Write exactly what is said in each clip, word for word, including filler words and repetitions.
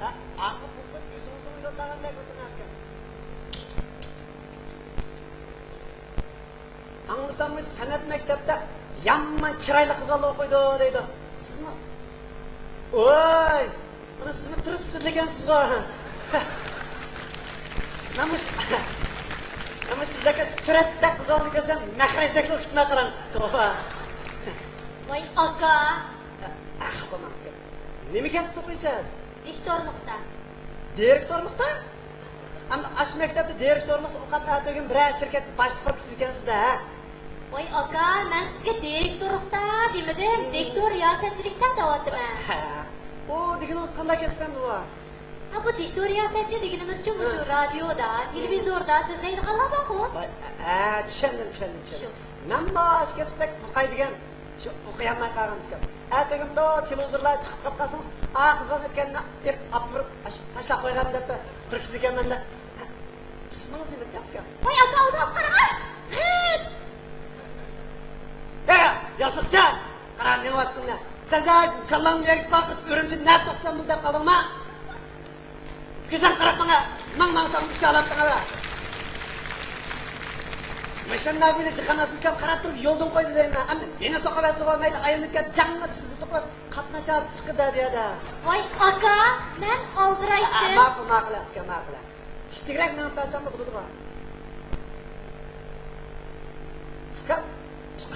ھە، ئاقا قىلىپ ئۆزىڭىزنى ئويلاپ تاغاندەك ئولتۇرۇڭ ئاكا. ئاڭلىسام، مۇشۇ سەنئەت مەكتەپتە يامان چىرايلىق قىز بالا ئوقۇيدۇ دەيدۇ. سىزمۇ؟ ۋوي، مانا سىزمۇ تۇرۇشسىز ئىكەنسىزغۇ. مەن مۇشۇ، مەن مۇشۇ سىزدەك سۈرەتتەك قىز بالىنى كۆرسەم، مەخرەجدەكلا كۈتمەي قالاڭ. توۋا. ۋاي ئاكا. ئە، خاپا بولماڭ. نېمە كەسىپتە ئوقۇيسىز؟ دىكتورلۇقتا. دىرېكتورلۇقتا؟ ئەمدى ئاشۇ مەكتەپتە دىرېكتورلۇقتا ئوقۇپ، ئەتىگۈن بىرەر شىركەتكە باشلىق بولۇپ كېتىدىكەنسىز-دە، ھە؟ ۋاي ئاكا، مەن سىزگە دىرېكتورلۇقتا دېمىدىم، دىكتور رىياسەتچىلىكتە دەۋاتىمەن. ھە. ئۇ دېگىنىڭىز قانداق كەسىپ ئەمدى ئۇ؟ ھە، بۇ دىكتور رىياسەتچى دېگىنىمىزچۇ، مۇشۇ ھە. رادىيودا، تېلېۋىزوردا سۆزلەيدىغانلار بارغۇ. ۋاي، ھە، چۈشەندىم، چۈشەندىم، چۈشەندىم. شۇ. مەنمۇ ئاشۇ كەسىپتەك بۇقاي دېگەن. شۇ ئوقۇيالماي قالغان ئىكەن. ئەتىگىنىمدۇ تېلېۋىزورلارغا چىقىپ قاپ قالسىڭىز، ئا قىز بالا ئۆتكەندە ئېلىپ ئاپىرىپ تاشلاپ قويغان دەپ تۇرۇشىدىكەنمەن-دە. ئىسمىڭىز نېمە ئىكەن ئۇكام؟ ۋاي ئاكا، ئالدىڭىزغا قاراڭ. ھەي، ياسلىقچان! قارا، مېڭىۋاتقىنىنى. سەن، سەن كاللاڭنى يەرگە پاقىرىپ، ئۈرۈمچىدە نەدە توختىسام بولدى دەپ قالدىڭما؟ كۆزۈم قاراپ ماڭا، ماڭ، ماڭساڭ ئىككى ئالامدىڭ ھە. ماشىنا بىلەن چىقارماسمىكەن، قاراپ تۇرۇپ يولدىن قويدى دەيمەن. ئەمدى مېنى سوقۇۋەتسىغۇ، مەيلى ئايلىنىپ كەپ جاڭڭا سىزنى سوقۇۋەتسە، قاتناش ھادىسە چىقىدۇ بۇ يەردە. ۋاي ئاكا، مەن ئالدىرايتتىم. ئا، ماقۇل، ماقۇل، ئۇكام، ماقۇل. كىچىكرەك مېڭىپ بەرسەممۇ بولىدىغۇ. ئۇكام،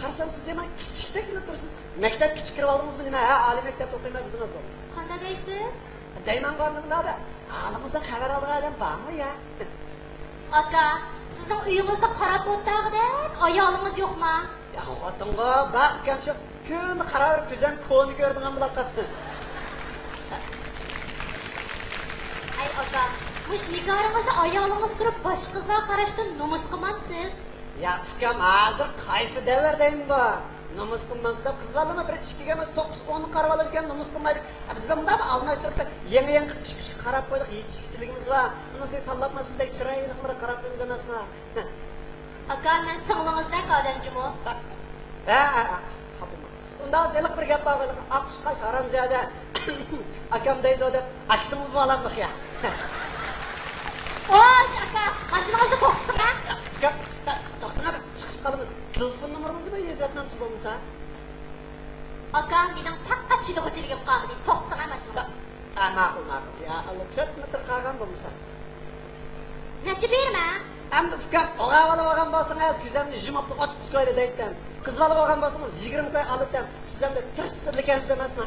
قارىسام سىز يامان كىچىكتەكلا تۇرىسىز. مەكتەپكە كىرىۋالدىڭىزمۇ نېمە؟ ھە، ئالىي مەكتەپتە ئوقۇيمەن دېدىڭىزغۇ. قانداق دەيسىز؟ دەيمەنغۇ ئەمدى مۇنداق بىر ھالىڭىزدىن خەۋەر ئالىدىغان ئادەم بارمۇ يا؟ ئاكا، سىزنىڭ ئۆيىڭىزدە قاراپ ئولتۇرغۇدەك ئايالىڭىز يوقما؟ يا خوتۇنغۇ، بار ئۇكام شۇ كۈندە قاراۋېرىپ كۆزۈم كونا كۆرىدىغان بولۇپ قاپتۇ. ئەي ئاكا، مۇشۇ نىگارىڭىزدا ئايالىڭىز تۇرۇپ باشقا قىزلارغا قاراشتىن نومۇس قىلمامسىز؟ يا ئۇكام، ھازىر قايسى دەۋر دەيمەن بۇ؟ نومۇس قىلمامسىز دەپ قىز بالىلارمۇ بىر ئىككىگە ئەمەس، توققۇز، ئونغا قاراۋالىدىكەن، نومۇس قىلمايدۇ. ئە، بىز بۇنداق ئالماشتۇرۇپ يېڭى-يېڭى ئىككى-ئۈچكە قاراپ قويدۇق، يېتىشكىچىلىكىمىز بار. ئۇنىڭ ئۈستىگە تاللاپمۇ سىزدەك چىرايلىقلارغا قاراپ قويىمىز ئەمەسمۇ؟ ئاكا، مەن سىڭلىڭىزدەك ئادەم جۇمۇ. ھە، ھە، ھە، خاپا بولماڭ. ئۇنداق ھېلىقى بىر گەپ بار، ھېلىقى ئاققۇچ قاش ھارامزادە ئاكام دەيدۇ دەپ، ئاكىسىمۇ بالام يا. ئوش ئاكا، ماشىنىڭىزنى توختىتىڭ ھە. ئۇكام، توختىڭ ھە، چىقىشىپ قالىمىز. تېلېفون نومۇرىڭىزنى بىر يېزىۋەتمەمسىز بولمىسا؟ ئاكا، مېنىڭ پەقەت چىدىغۇچىلىكىم قالمىدى. توختىتىڭ ھە ماشىنىڭىزنى. ھە، ماقۇل، ماقۇل. يا ئاللا، تۆت مېتىر قالغان بولمىسا. نەچچە بېرىمەن؟ ئەمدى ئۇكام، ئوغۇل بالا بولغان بولسىڭىز، كۆزۈمنى يۇمۇپلا ئوتتۇز كويلا دەيتتىم. قىز بالا بولغان بولسىڭىز، يىگىرمە كوي ئالاتتىم. سىز ئەمدى تىرىسىدىكەنسىز ئەمەسمۇ؟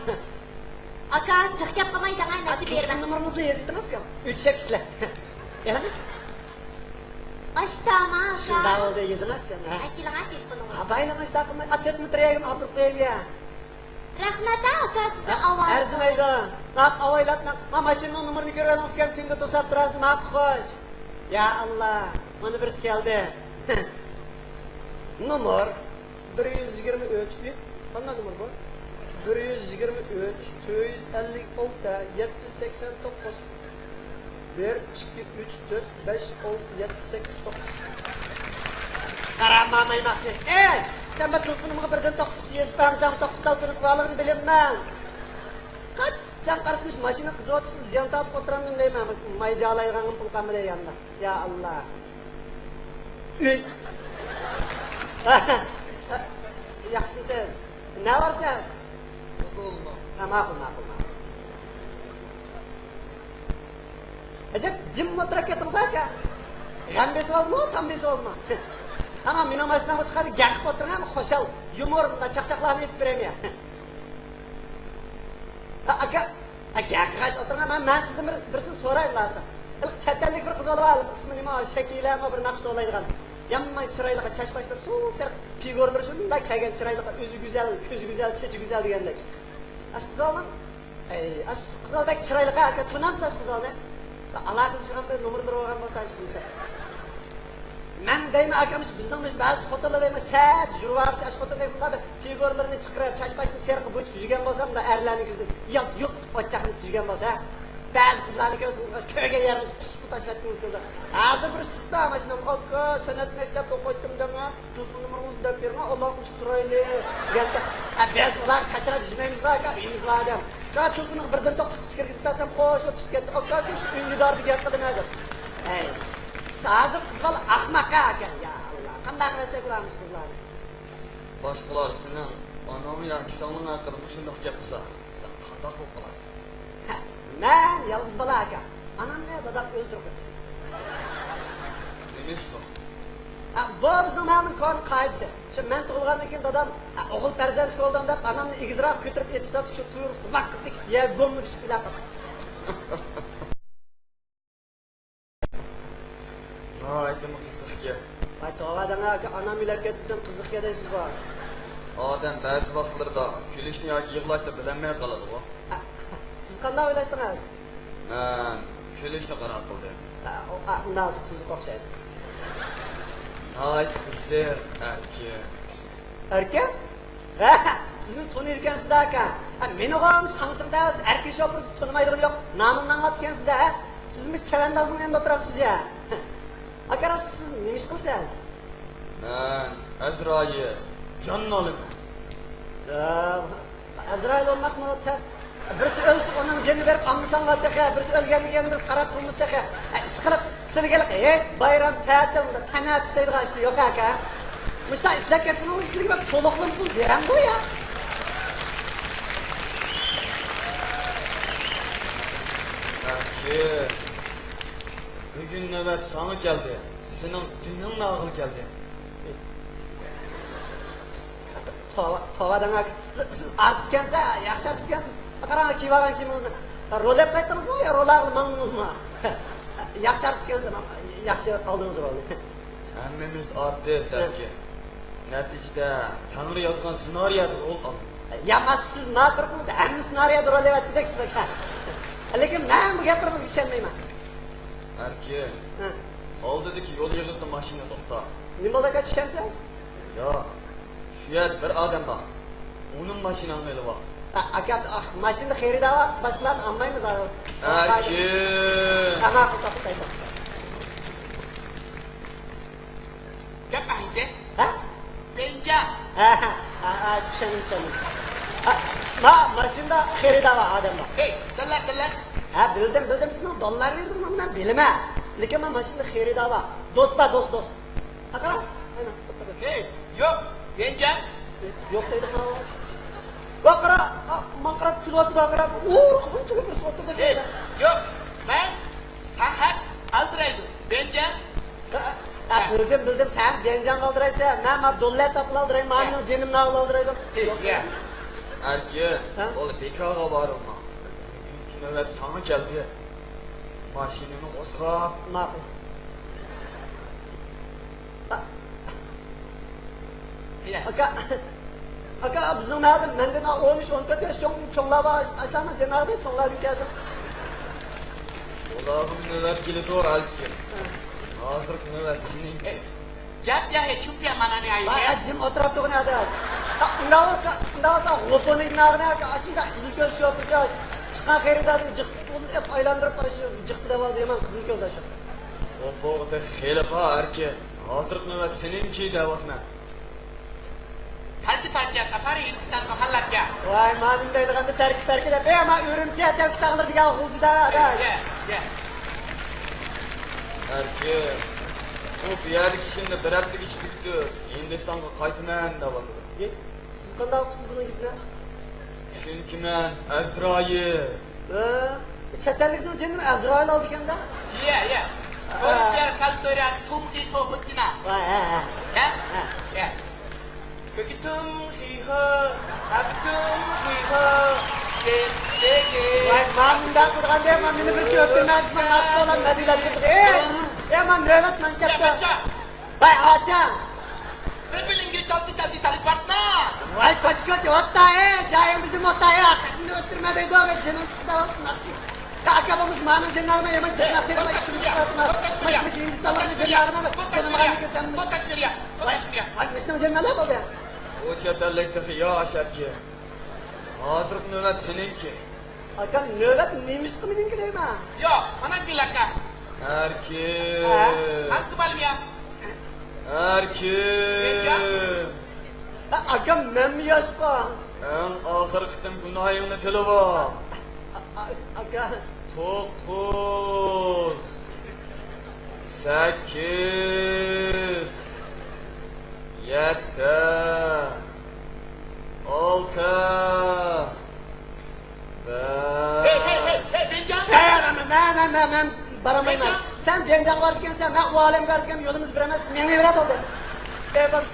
ئاكا، جىق گەپ قىلماي دەڭە، نەچچە بېرىمەن؟ تېلېفون نومۇرىڭىزنى يېزىۋېتىڭ ئۇكام. ئۆچەپ كېتىلە. يەنى؟ ئاشتاما ئاكا. شۇنداق بولدى، يېزىڭ ئاكا. ئەكېلىڭە تېلېفونىڭىزنى. ھا، بايلىق ئاشتاق قىلماي، ئا، تۆت مېتىر يەرگىمۇ ئاپىرىپ قوياي يا. رەھمەت ھە ئاكا، سىزنىڭ ئاۋازىڭىز. ئەرزىمەيدۇ. ماقۇل، ئاۋايلاپ، ما، ماشىنىنىڭ نومۇرىنى كۆرۈۋېلىڭ ئۇكام، كۈندە توساپ تۇراسىز، ماقۇل خوش. يا ئاللا، مانا بىرسى كەلدى. نومۇر بىر يۈز يىگىرمە ئۈچ، ئىت، قانداق نومۇر بۇ؟ بىر يۈز يىگىرمە ئۈچ، تۆت يۈز ئەللىك ئالتە، يەتتە يۈز سەكسەن توققۇز. بىر، ئىككى، ئۈچ، تۆت، بەش، ئالتە، يەتتە، سەككىز، توققۇز. قارا ماما ياقنى. ئەي، سەن بۇ تېلېفونۇمغا بىردىن توققۇزغىچە يېزىپ بەرمىسەڭ، توققۇز تال كۈنى قىلالىغىنى بىلىمەن. قاچان قارىسا مۇشۇ ماشىنا قىزىۋاتقۇچە زىيان تارتىپ ئولتۇرامدىم دەيمەن. ماي جالايدىغانغىمۇ پۇل قالمىدى ياندا. يا ئاللا. ئۆي. ياخشىمۇسىز؟ نە بارسىز؟ ھە، ماقۇل، ماقۇل، ماقۇل. ئەجەب جىم ئولتۇرۇپ كەتتىڭىز ئاكا. غەم بېسىۋالدىمۇ، تام بېسىۋالدىمۇ؟ ئانا مېنىڭ ماشىنامغا چىققاندا گەقىپ ئولتۇرۇڭ، خۇشال، يۇمۇر، چاقچاقلارنى ئېيتىپ بېرەيمۇ؟ ھە، ئاكا، ئاكا، قاراپ ئولتۇرۇڭ، مەن، مەن سىزدىن بىر، بىرسىنى سورايمۇ لاسا. ھېلىقى چەت ئەللىك بىر قىز بالا بار، ھېلىقى ئىسمى نېمە، شەكىلەمۇ بىر ناخشا توۋلايدىغان. يامان چىرايلىق، چاچ باشلىرى سۇپسېرىق، فىگۇرلىرى شۇنداق كەلگەن چىرايلىق، ئۆزى گۈزەل، كۆزى گۈزەل، چېچى گۈزەل دېگەندەك. ئاشۇ قىز بالىنىڭ، ئەي، ئاشۇ قىز بالا بەك چىرايلىق، ئاكا، تونۇمسىز ئاشۇ قىز بالىنى؟ بىر ئالاقىلىشىدىغان بىر نومۇرلىرى بولغان بولسا، ئاشۇ بىلسە. مەن دەيمەن، ئاكام، بىزنىڭ بەزى خوتۇنلار دەيمەن، سەت يۈرۈۋالغۇچە ئاشۇ خوتۇن دەيمەن، بۇلار بىر فىگۇرىلىرىنى چىقىرىپ، چاچ باشنى سېرىققا بويىتىپ يۈرگەن بولسا، مۇنداق ئەرلەرنىڭ كۆزىدىن يالت يۇلت ئوت چاقنىتىپ يۈرگەن بولسا، بەزى قىزلارنى كۆرسىڭىز، كۆرگەن يەرىڭىز قۇسۇپلا تاشلىۋەتكىڭىز كېلىدۇ. ھازىر بىر چىقتى، ماشىنام، ئاكا، سەنئەت مەكتەپتە ئوقۇيتتۇم دەڭە، تېلېفون نومۇرىڭىزنى دەپ بېرىڭە، ئالاقىلىشىپ تۇرايلى، دېگەندە، ھە، بىز ئۇلارغا چاچراپ يۈرمەيمىزغۇ، ئاكا، ئۆيىمىز بار ئادەم. شۇڭا تېلېفونغا بىردىن توققۇز كىشى كىرگۈزۈپ بەرسەم، خوش بولۇپ چىقىپ كەتتى. ئاكا، كۆچتە ئۆيۈڭگە دار دېگەن قىلىمەن دەپ. ھەي، شۇ ھازىر قىزغال ئەخمەق ھە ئاكا. يا ئاللا، قانداق قىلساق بولارمىش قىزلارنى؟ باشقىلار سېنىڭ ئاناڭ ياكى سىڭلىڭ ھەققىدە مۇشۇنداق گەپ قىلسا، سەن قانداق بولۇپ قالارسەن؟ ھە، مەن يالغۇز بالا ئاكا. ئانامنى دادام ئۆلتۈرۈپ قويۇپتۇ. نېمە ئىش بۇ؟ ھە، بۇ بىزنىڭ مەھەللىنىڭ كونا قائىدىسى. شۇ مەن تۇغۇلغاندىن كېيىن دادام، ھە، ئوغۇل پەرزەنتلىك بولدۇم دەپ، ئانامنى ئېگىزراق كۆتۈرۈپ ئېتىپ سالسا، شۇ تۇيۇقسىز لاققىدە يەرگە گومما چۈشۈپ ئۆلۈپ قالدى. ناھايىتىمۇ قىزىق گەپ. ۋاي، توۋا دەڭ ئاكا، ئانام ئۆلۈپ كەتتى دېسەم قىزىق گەپ دەيسىزغۇ. ئادەم بەزى ۋاقىتلىرىدا كۈلۈشنى ياكى يىغلاشنى بىلەلمەي قالىدىغۇ. سىز قانداق ئويلاشتىڭىز؟ مەن كۈلۈشنى قارار قىلدىم. ھە، ئۇ، ئا، ئۇنداق قىزىق ئوخشايدۇ. ناھايىتى قىزىق، ئەركىن. ئەركىن؟ ھە، سىزنى تونۇيدىكەنسىز ئاكا. ھە، مېنىغۇ مۇشۇ قاڭچىڭ تەۋەسى ئەركىن شوپۇر، سىز تونۇمايدىغىنى يوق. نامىمنى ئاڭلاپتىكەنسىز ھە. سىز مۇشۇ چەۋەندازنىڭ يېنىدا ئولتۇرامسىز يا. ئاكا، راست سىز نېمە ئىش قىلىسىز؟ مەن ئەزرايىل، جاننى ئالىمەن. يا، ئەزرايىل بولماقمۇ تەس. بىرسى ئۆلسە ئۇنىڭ جېنىنى بېرىپ ئالمىساڭلار تېخى، بىرسى ئۆلگەندىن كېيىن بىرسى قاراپ تۇرمىسا تېخى. ئە، ئىشقىلىپ سىلىگە ھېيت، بايرام، تەتىل، تەنەپپۇس دەيدىغان ئىشلار يوق ئەكەن. مۇشۇنداق ئىشلەپ كەتكىنىڭىزگە سىلىگە بىر تولۇقلىما پۇل بېرەمغۇ يا. ئەكى، بۈگۈن نۆۋەت ساڭا كەلدى. سېنىڭ جېنىڭ ناغىل كەلدى. توۋا، توۋا دەڭ ئاكا. سىز، سىز ئارتىسكەنسىز، ياخشى ئارتىسكەنسىز. قاراڭ، كىيىۋالغان كىيىمىڭىزنى. رول ئېلىپ قايتتىڭىزمۇ يا رول ئالغىلى ماڭدىڭىزمۇ؟ ياخشى ئارتىسكەنسىز، ياخشى ئالدىڭىز رولنى. ھەممىمىز ئارتىس، ھە. ئەركىن. نەتىجىدە تەڭرى يازغان سېنارىيەدە رول ئالىمىز. يا، ما سىز ما تۇرۇپسىز، ھەممە سېنارىيەدە رول ئېلىۋەتكۈدەكسىز ئاكا. لېكىن مەن بۇ گەپلىرىڭىزگە ئىشەنمەيمەن. ئەركىن، ھە. ئالدىدىكى يول ئېغىزىدا ماشىنا توختا. نېمە بولدى ئاكا، چۈشەمسىز؟ ياق، شۇ يەردە بىر ئادەم بار. ئۇنىڭ ماشىنىنى ئېلىۋال. ئا-، ئاكا، ئاھ، ماشىنىدا خېرىدار بار، باشقىلارنى ئالمايمىز ھازىر. ئەركىن! ھە، ماقۇل، توختايلى. گەپ ئەھلىسى؟ ھە؟ بەنجاڭ. ھە، ھە، ھە، ھە، چۈشەندىم، چۈشەندىم. ھە، ما، ماشىنىدا خېرىدار بار، ئادەم بار. ھەي، داللار، داللار. ھە، بىلدىم، بىلدىم، سېنىڭ داللارلىرىڭنى مەن بىلىمەن. لېكىن ما ماشىنىدا خېرىدار بار. دوست بار، دوست، دوست. ھە، قارا، مانا، ئولتۇر. ھەي، يوق، بەنجاڭ. يوق دەيدۇ، قارا. ۋا، قارا، ئا، ماڭا قاراپ كۈلۈۋاتىدۇ، قارا. ئۇ، ئۇنچىلىك بىرسى ئولتۇردى. ھەي، يوق، مەن ساڭا ئالدىرايدۇ، بەنجاڭ. ھە، ھە، بىلدىم، بىلدىم، سەن بەنجاڭغا ئالدىرايسەن. مەن، مانا، دوللار تاپقىلى ئالدىرايمەن، ھە. مېنىڭ جېنىمنى ئالغىلى ئالدىرايدۇ. ھە، يوق. ھە. ئەركىن، ھە؟ بولدى، بىكارغا بارما. بۈگۈنكى نۆۋەت ساڭا كەلدى. ماشىنىنى قوزغاپ. ماقۇل. ئاكا، ئاكا، بىزنىڭ مەھەللىدە مەندىن ئون ئۈچ، ئون تۆت ياش چوڭ، چوڭلار بار، ئاشۇلارنىڭ جېنىغا چوڭلاردىن كەلسۇن. ئۇلارغىمۇ نۆۋەت كېلىدۇ، ئەركىن. ھازىرقى نۆۋەت سېنىڭكى. گەپ يا، ھېچ گەپ يا، مانا نى ئايى. ۋاي، جىم ئولتۇرۇپ تۇرغىن ئادەم. ئۇنداق بولسا، ئۇنداق بولسا، غوپۇنىڭ ناغىنى ئاشۇنداق قىزىل كۆز شوپۇرچە چىققان خېرىداردىن جىق ئۇنى ئېپ ئايلاندۇرۇپ، ئاشۇ جىق دەۋالدى، يامان قىزىل كۆز ئاشۇ. ئوپپوغا تېخى خېلى بار، ئەركىن. ھازىرقى نۆۋەت سېنىڭكى دەۋاتىمەن. تەركى پەركى سافارى ھىندىستان ساھارلارغا. ۋاي، مانا نېمە دەيدىغاندا تەركى پەركى دەپ. ئەي، ما ئۈرۈمچى تەركى تاغلىرىدىكى غۇلجىدا، ئەي، ئاداش. يە، يە. ئەركىن، ئۇ بۇ يەردىكى ئىشىمنى بىر ھەپتىگىچە تۈگىتىپ، ھىندىستانغا قايتىمەن دەۋاتىدۇ. ئى، سىز قانداق ئۇقىسىز بۇنىڭ گېپىنى؟ چۈنكى مەن ئەزرائىل. ھە؟ چەت ئەللىكنىڭ جېنىنى ئەزرائىل ئالىدىكەن-دە؟ يە، يە. ھە. كۆكى تەلتۆرە تۇمخىخو ھۇتتىنا. ھە، ھە، ھە. يە؟ ھە. يە. كۆكى تۇمخىخو، ھە، تۇمخىخو، سېتتىكى. ۋاي، مانا مۇنداق قىلغاندا، مانا مېنى بىرسى ئۆلتۈرمە دېسىمۇ، ناخشا بولام، مەدىلەپ چىقتى. ئېي، ئېي، مانا نۆۋەت مانا يە، كەپتۇ. بەچچە. ۋاي ئاچا! بىر بىلىڭگە چالتى چالتى تالىپ بارتنا! ۋاي كوچا كوچا ئوتتا ئەي! جايىڭدا جىم ئوتتا ئەي! ئاخىرىنى ئۆتتۈرمە دەيدۇ، مەن جېنىم چىقىپ دەۋاتسۇن. يا ئاكا بولمىسا مانىڭ جېنىڭنى يامان جىق ناخشا ئېيتماي ئىچىمنى سىقىۋاتما. مانا مۇشۇ ھىندىستانلارنىڭ جېنىڭىنى جېنىم ئالىمەن. جېنىم ئالىمەن. مانا مۇشۇنىڭ جېنى نېمە بولدى؟ ئۇ چەت ئەللىك تېخى ياش ئەركىن. ھازىرقى نۆۋەت سېنىڭكى. ئاكا، نۆۋەت نېمىشقا مېنىڭكى دەيمەن؟ ياق، مانا گۈل ئاكا. ئەركىن. ھە؟ قانداق بالىم يا؟ ئەركىن. نەچچە؟ ھە، ئاكا، مەنمۇ ياشقا. ئەڭ ئاخىرقى قېتىم گۇناھىڭنى تىلىۋال. ئا-، ئا-، ئاكا. توققۇز، سەككىز، يەتتە، ئالتە، بەش. ھەي، ھەي، ھەي، ھەي، بەنجان! ھەي، مەن، مەن، مەن، مەن بارالمايمەن. بەنجان! سەن بەنجانغا بارىدىكەنسەن، مەن ئۇ ئالەمگە بارىدىكەن، يولىمىز بىر ئەمەس، مېڭىۋېرە بولدى. ھەي، بار.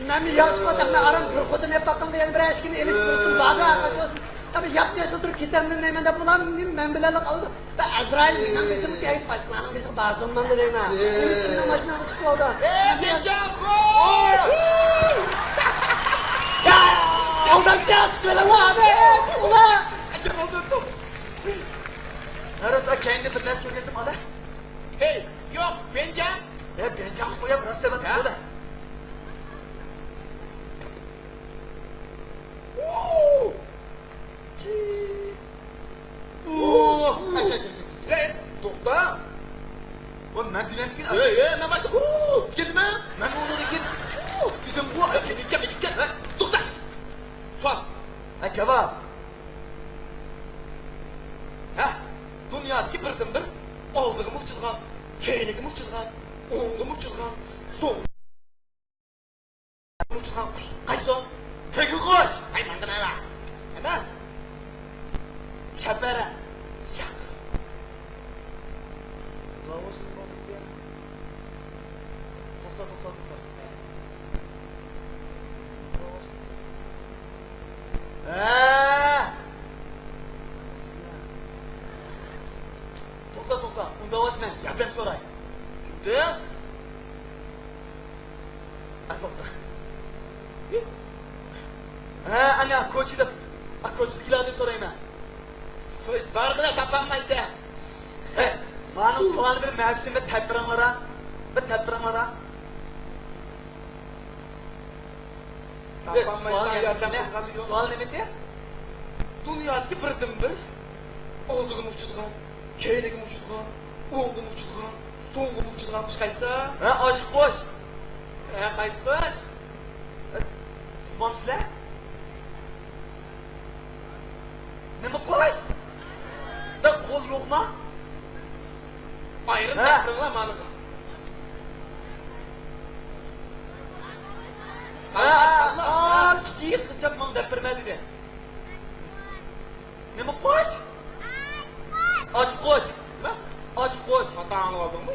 مەن ياخشى قوتاق، مەن ئاران بىر خوتۇن ئېلىپ باققىنىدا يەنە بىر ئەشكىنى ئېلىشىپ بېرىسىڭ، باردا قاچىۋالسۇن. قاپى ياپيېشىل تۇرۇپ كېتەمدىمۇ دەيمەن دەپ، ئۇلار مەن بىلەنلا قالدى. بە ئەزرائىل مېنىڭ بېشىمغا تەگسە باشقىلارنىڭ بېشىغا بارسۇنمامدۇ دەيمەن. نېمە ئۈچۈن مېنىڭ ماشىنامغا چىقىپ قالدى؟ ئەي، بەنجانخۇش! يا، ئالدامچى، تۇتۇۋېلىڭلار، ئادەم، ئۇلار! قاچان ئالدىرىدۇ؟ ھە، راست، كەينىدە بىر نەرسە كۆرگەنتىم، ئادەم. ھەي، يوق، بەنجان! ھە، بەنجاننى قويۇپ، راست دەپ ھە؟ بولدى. ئوو! ئوو! ھەي، توختا! ۋە مەن دېگەندىكىن. ھەي، ھەي، مەن باشتا ئوو دېگەندىمەن. مەن ئۇنىڭدىكىن ئوو دېدىمغۇ. ھەي، مەن ئېيتكەن، مەن ئېيتكەن. ھە، توختا! سوئال. ھە، جاۋاب. ھە، دۇنيادىكى بىردىنبىر ئالدىغىمۇ ئۇچىدىغان، كەينىگىمۇ ئۇچىدىغان، ئوڭغىمۇ ئۇچىدىغان، سول ئۇچىدىغان قۇش قايسى؟ تۆگە قۇش! ھەي، ماڭا نېمە؟ ئەمەس. چەپەرە. ياق. توختا، توختا، توختا. ھە! توختا، توختا، ئۇنداۋاتىمەن، ياردەم سوراي. كىمدىن؟ ئە، توختا. ھە، ئەنە، كوچىدا، ئە، كوچىدىكىلەردىن سورايمەن. سوي-، سورىغىنا تاپالمايسەن. ھە، مانا سوئالنى بىر مەن ئۈچۈن بىر تەپ بېرىڭلار. بىر تەپ بېرىڭلار. تاپالمايسەن، سوئال ياردەم نېمە؟ قىلغان يوق. سوئال نېمە ئىدى؟ دۇنيادىكى بىردىنبىر ئالدىغىمۇ ئۇچىدىغان، كەينىگىمۇ ئۇچىدىغان، ئوڭغىمۇ ئۇچىدىغان، سوڭغىمۇ ئۇچىدىغان قۇش قايسى؟ ھە، ئاشىق قۇش. ھە، قايسى قۇش؟ ھە، ئۇقمامسىلەر؟ نېمە قۇش؟ بىر قول يوقما؟ ئايرىم ھە؟ تەكرارلا مانا. ھە، تاللا، تاللا. ئا، كىچىك قىزچاق ماڭا دەپ بەرمە دېدى. نېمە قۇش؟ ئاچقۇچ. نېمە؟ ئاچقۇچ. خاتا ئاڭلىۋالدىڭمۇ؟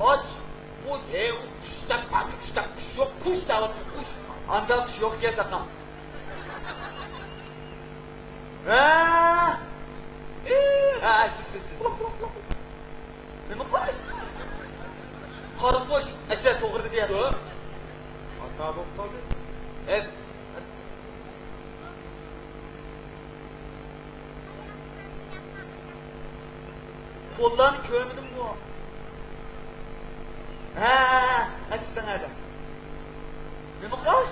ئاچقۇچ. ئەي، ئۇ قۇش دەپ، ئاچقۇچ دەپ قۇش يوق، قۇش دەۋاتىدۇ، قۇش. ئانداق قۇش يوق ئىكەن، ساقام. ھە؟ ھە، سىز، سىز، سىز، سىز. نېمە قۇش؟ قارا قۇش. ئەكسە، توغرا دېدى. خاتا بولۇپ قالدى. ئە، قوللارنى كۆرمىدىمغۇ. ھە، ھە، ھە، ھە، سىزنىڭ ھەدە. نېمە قۇش؟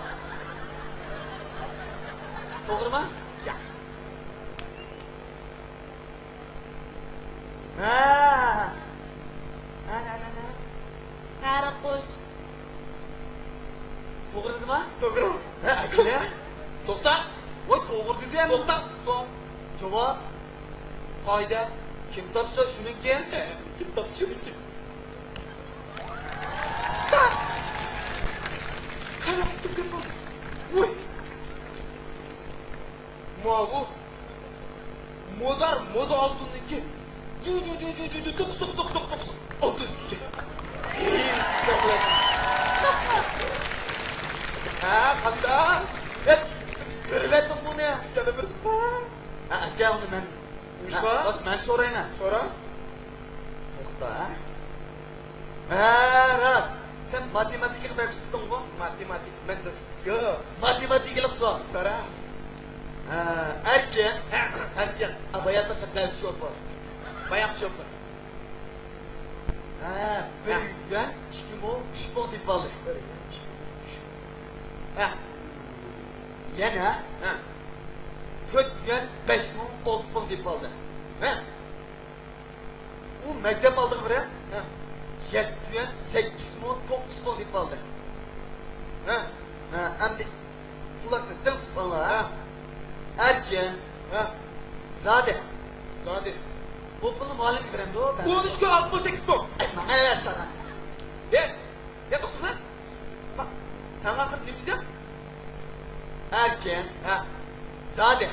توغرىما؟ ياق. ھە. ھە، ھە، ھە، ھە. قارا قۇش. توغرا دېدىما؟ توغرا. ھە، ئەكىلە. توختا. ۋاي، توغرا دېدى ھەم. توختا. سوئال. جاۋاب. قائىدە. كىم تاپسا شۇنىڭكى. كىم تاپسا شۇنىڭكى. قاراپ تۇرۇپ. ۋاي. ماۋۇ مودار مودا ئالتۇننىڭكى. جۇ، جۇ، جۇ، جۇ، جۇ، جۇ، توققۇز، توققۇز، توققۇز، توققۇز، توققۇز. ئالتە يۈز ئىككى. ھېي، سەۋلەت. ھە، قانداق؟ ھە، بېرىۋەتتىڭ بۇنى. يەنە بىرسى بار. ھە، ئاكا، ئۇنى مەن. نېمىشقا؟ ھە، بس، مەن سورايمەن. سورا. توختا، ھە؟ ھە، راست. سەن ماتېماتىكىغا بەك ئۇستىسىڭغۇ؟ ماتېماتىك، مەندە ئۇستىسى يوق. ماتېماتىكىلىق سوئال. سورا. ھە، ئەركىن. ھە، ئەركىن. ھە، باياتقى دەل شوپۇر. باياقى شوپۇر. ھە، بىر ھە. يۈەن ئىككى مو ئۈچ پۇڭ تېپىۋالدى. ھە. يەنە ھە. تۆت يۈەن بەش مو ئالتە پۇڭ تېپىۋالدى. ھە. ئۇ مەكتەپ ئالدىغا بېرىپ، ھە. يەتتە يۈەن سەككىز مو توققۇز پۇڭ تېپىپ ئالدى. ھە. ھە، ئەمدى قۇلاقنى دىڭ تۇتۇپ ئاڭلا، ھە؟ ھە. ئەركىن. ھە. زادى. زادى. بۇ پۇلنى مۇئەللىمگە بېرەمدۇ؟ ئون ئۈچ كۈن ئالتە پۇل سەككىز پۇل. ئەي، ماڭا ئەمەس ساڭا. ھە؟ يا توختىما. ما، تاڭ ئاخىرى نېمە دېدىڭ؟ ئەركىن. ھە. زادى.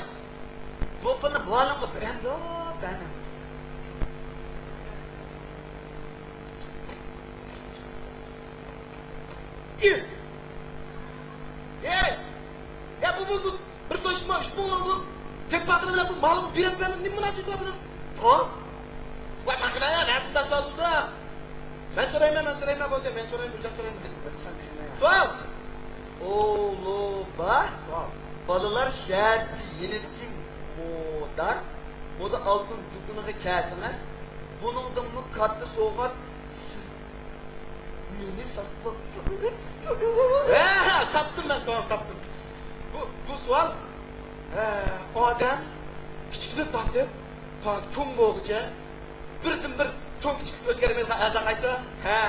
بۇ پۇلنى مۇئەللىمگە بېرەمدۇ؟ بەرمەمدۇ؟ ئى! ئەي! يا بۇ، بۇ، بۇ بىر توشما ئۈچ مىڭ لىرىلىق تۆھپە پاتىرى بىلەن بۇ مالغا بېرىپ بەرمەك نېمە مۇناسىۋىتى بار بۇنىڭ؟ ھە؟ ۋاي، ماڭا قاراڭ، نەدىن تاپسا بولىدۇ؟ مەن سورايمەن، مەن سورايمەن، بولدى، مەن سورايمەن، ئۆزۈم سورايمەن. سوئال! ئۇلۇبا، سوئال. بالىلار شەھەرچىسى يېنىدىكى مودا، مودا ئالتۇن دۇكىنىغا كەلسىڭىز، بۇنىڭدىنمۇ كاتتا سوۋغات سىز مېنى ساقلاپ تۇرۇڭ. ھە، تاپتىم مەن، سوئال تاپتىم. بۇ، بۇ سوئال، ھە، ئادەم كىچىكىدىن تارتىپ تا چوڭ بولغۇچە بىردىنبىر چوڭ كىچىك ئۆزگەرمەيدىغان ئەزا قايسى؟ ھە.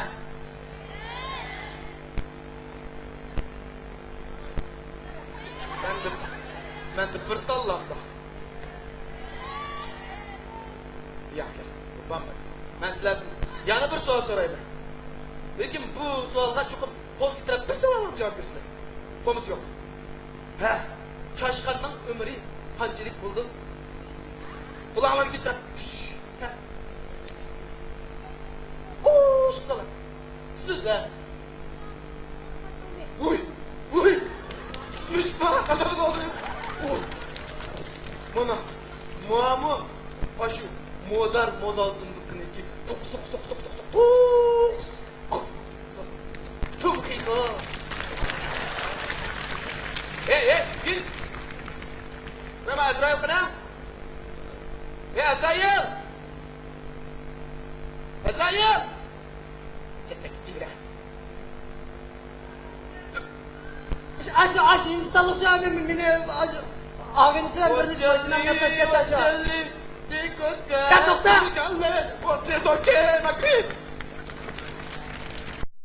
مەندە، مەندە بىر تاللام بار. ياق، ياق، بولمايدۇ. مەن سىلەردىن يەنە بىر سوئال سورايمەن. لېكىن بۇ سوئالغا چوقۇم قول كۆتۈرۈپ بىر سوئالغا جاۋاب بېرىسىلەر. بولمىسا يوق. ھە، چاشقاننىڭ ئۆمرى قانچىلىك بولىدۇ؟ قۇلاقلارنى كۆتۈرۈپ. ھە. ئوش قىزالار. سىز، ھە؟ ۋۇي، ۋۇي. سىز مۇشۇ قانداق قىلدىڭىز؟ ۋۇي. مانا، مانا، ئاشۇ مودار مودا ئالتۇن دۇكىنىدىكى توققۇز، توققۇز، توققۇز، توققۇز، توققۇز. تۇم خىخا. ھەي، ھەي، كىم؟ قاراما، ئەزرائىل قانا؟ ھەي، ئەزرائىل! ئەزرائىل! كەتسە كېتىۋېرە. ئاشۇ، ئاشۇ ھىندىستانلىق شۇ مېنى، مېنى ئاشۇ ئاغىنىسى بىلەن بىرلىشىپ ماشىنام نەپەس كەتتى ئاشۇ. يا توختا!